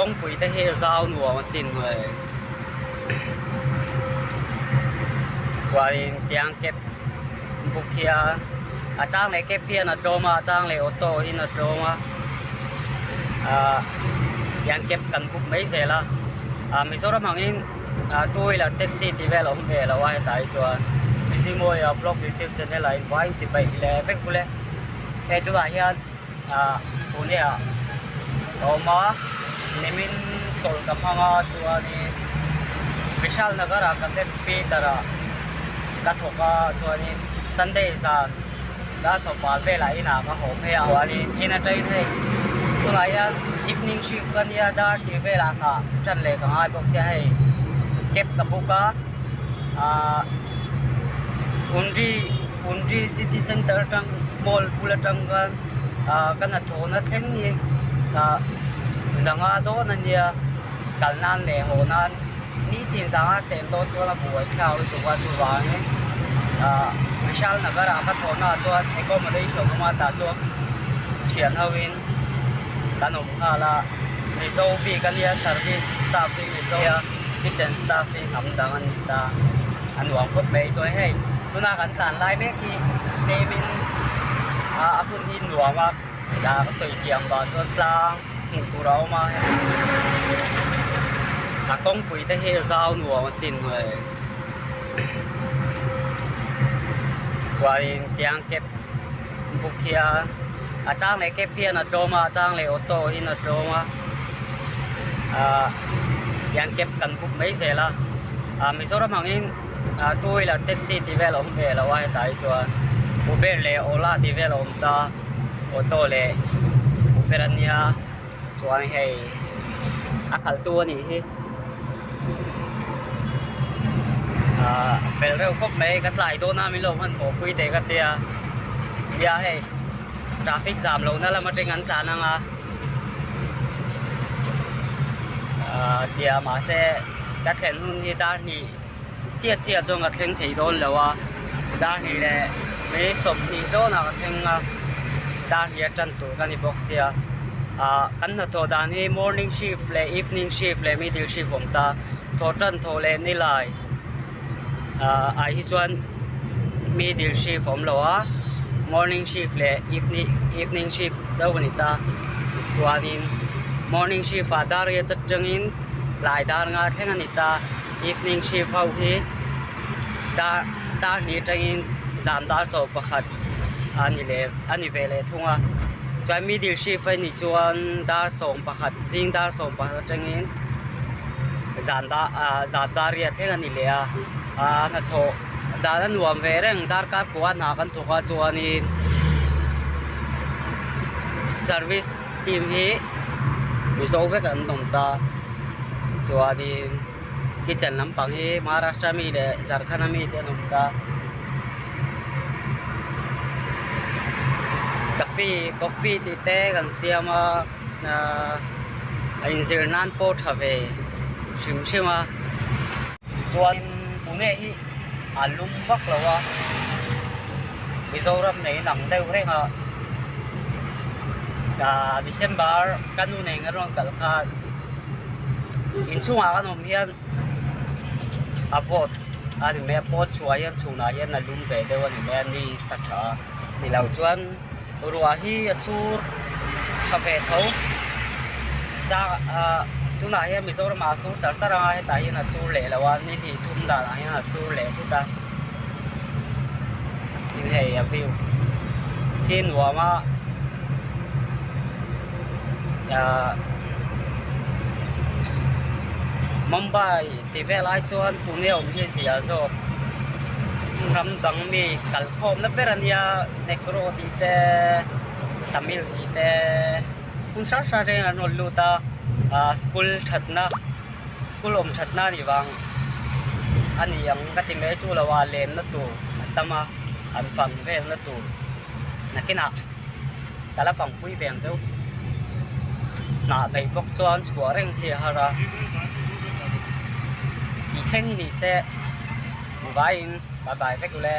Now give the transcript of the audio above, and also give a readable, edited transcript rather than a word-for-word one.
kawngpui te hi a zau nuam asin hei chuanin tiang cab book hian a chang leh cab hian a tlawm a a chang leh auto in a tlawm a ahh tiang cab kan book mai zel a ah Mizoram angin ah two wheeler taxi tih vel a awm ve lo a hetah hi chuan Mizimawia vlog youtube channel ah invain chi paih leh vek bul e hei tunah hian ah Pune ah a awm a nimin chawlh ka hmang a chuanin Vishal Nagar ah cafe Peter ah ka thawk a chuanin Sunday zan dar sawmpal velah inah ka haw phei a chuanin in atangin hei tunah hian evening shift ka nia dar tih velah hnah tan leh ka ngai bawk sia hei cab ka book a ah Undri Undri city centre atang mall bul atang khan ah ka hnathawhna thleng hi ah zanga dawn a nia kal nan leh haw nan nitin zanga sen dawn chuan a buai thlak lutuk a chuvangin ah Vishal Nagar ah ka thawhna ah chuan accommodation awm a tah chuan thian ho in kan awm nghal a Mizo bik a nia service staff hi Mizo a kitchen staff hi hnam dang a ni ta a nuam khawp mai chuan hei tuna kan tlan lai mek hi tlem in a hun hi nuam a ka sawi thiam vang chuan tlang hmuh tur a awm a a kawngpui te hi a zau nuam asin hei chuanin tiang cab book hian a chang leh cab hian a tlawm a a chang leh auto in a tlawm a ahh tiang cab kan book mai zel a ah Mizoram angin ah two wheeler taxi tih vel a awm ve lo a hetah hi chuan Uber leh Ola tih vel a awm ta auto leh Uber a nia chuan hei a khalh tu a nih hi ah a fel reuh khawp mai ka tlai dawn a min lo hmanhmawh pui teh ka tia nia hei traffic jam lohna lam atang an tlan ang a ah tia mahse ka thlen hun hi dar hnih chiah chiah chuan ka thleng thei dawn lo a dar hnih leh mai 20 dawnah ka thleng a dar hnih a tan tur ka ni bawk sia ah kan hnathawh dan hi morning shift leh evening shift leh middle shift a awm ta thawh tan thawh leh nilai ah ah hi chuan middle shift a awm lo a morning shift leh evening evening shift deuh a ni ta chuanin morning shift ah dar riat atangin tlai dar nga thleng a ni ta. Evening shift ho hi dar dar hnih atangin zan dar chaw pakhat a ni leh a ni ve leh thung a chuan middle shift a nih chuan dar 11 zing dar 11 atangin zan dar ah zan dar riat thleng a ni leh a ah hnathawh dan a nuam ve reng darkar kua hna kan thawk a chuanin service team hi mizo vek an awm ta chuanin kitchen lampang hi Maharashtra mi leh Jharkhand ami te an awm ta coffee coffee tih te kan siam a ahh a inzir nan pawh tha ve hrim hrim a chuan pune hi a lum vak lo a Mizoram nei in ang deuh reng a ah December ka nu nen kan rawn kalh khan inchhungah kan awm hian a vawt a ni mai a pawn chhuah hian chhunah hian a lum ve deuh a ni mai a ni sa tha a ni lo chuan ruah hi a sur tha ve tho chang ah tunah hian Mizoram ah a sur char char ang a hetah hian a sur leh lo a ni hnih thum danah hian a sur leh thut a tin hei a view hi nuam a ah Mumbai tih vel ai chuan Pune awm hi a zia zawk ram dang mi kalkhawmna ber a nia. Negro tih te Tamil tih te hmun hrang hrang atangin an rawn lut a ah school thatna school awm thatna a nih vang a ni ang ka ti mai chu lo a lenna tur a tam a an fang velna tur nakinah ka la fang pui ve ang cheu hnah daih bawk chuan chhuah reng hi a har a tih thleng hi ni se vaiin bye bye vek ule.